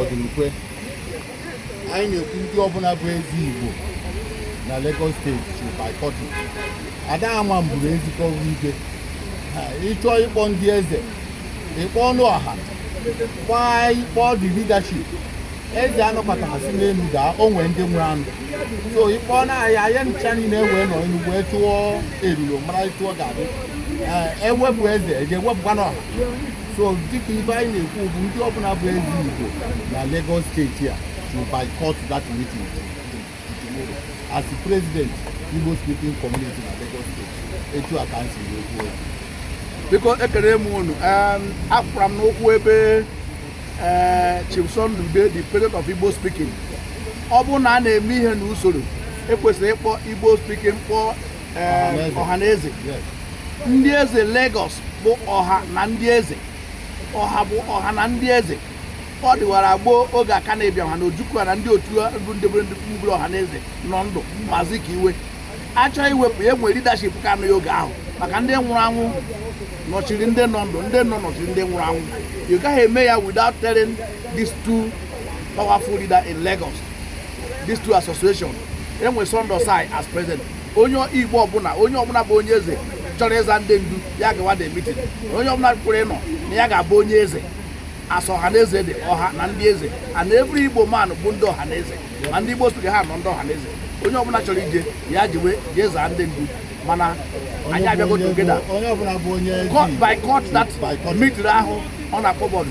Ọdụnukwe. Anyị na-ekwu, ndị ọbụla bụ eze Igbo na Lagos Steeti should boycott it. Ada ama mburu ezikọ igwe. Ha, ịchọọ ịkpọ ndị eze, ịkpọ ọnụ ọha, kpọọ, ịkpọ the leadership. Eze anọkọta si n'elu daa, o nwee ndị nwe anụ. So ịkpọ na anyị, anyị ncha niile wee nọ elu wee tụọ eruru mara etu ọ ga-adị. Ee, ewepụ eze, eji ewepụkwa n'ọha. So dịka ife anyị na-ekwu bụ, ndị ọbụla bụ eze Igbo na Lagos Steeti a should boycott that meeting tomorrow. As the president, Igbo speaking community na Lagos Steeti, etu a ka m si wee kwuo ya. Biko, ekele m unu. Akwụkwara m n'ụkwụ ebe Chief Sunday Ude, the president of Igbo speaking. Ọ bụrụ na a na-eme ihe n'usoro, ekwesịrị ịkpọ Igbo speaking, kpọọ Ọhaneze. Ọhaneze. Ndị eze Lagos bụ ọha na ndị eze. Ọha bụ ọha na ndị eze. Ọ dịwara gboo, oge aka na-ebịa ha na Ojukwu na ndị otu bụ ndị bụrụ ndị mbụrụ ọha na eze nọ ndụ. Maazị ka iwe achọghị iwepụ ya, enwere leadership ka anụ ya oge ahụ, maka ndị nwụrụ anwụ nọchiri ndị nọ ndụ, ndị nọ nọchiri ndị nwụrụ anwụ. You gaghị eme ya without telling these two powerful leader in Lagos, these two association. Enwe Sunday Osai as president. Onye Igbo ọbụla, onye ọbụla bụ onye eze chọrọ ịza ndị ndu ya, gawa the meeting. Onye ọbụla kwere ịnọ na ya ga-abụ onye eze as ọha na eze dị, ọha na ndị eze, and every Igbo man bụ ndị ọha na eze, ma ndị Igbo speaker ha nọ ndị ọha na eze. Onye ọbụla chọrọ ije ya jiwe jee zaa ndị ndu, mana anyị abịago together. Onye ọbụla bụ onye eze Boycott that Boycott. meeting ahụ ọ na-akpọ bọọdụ.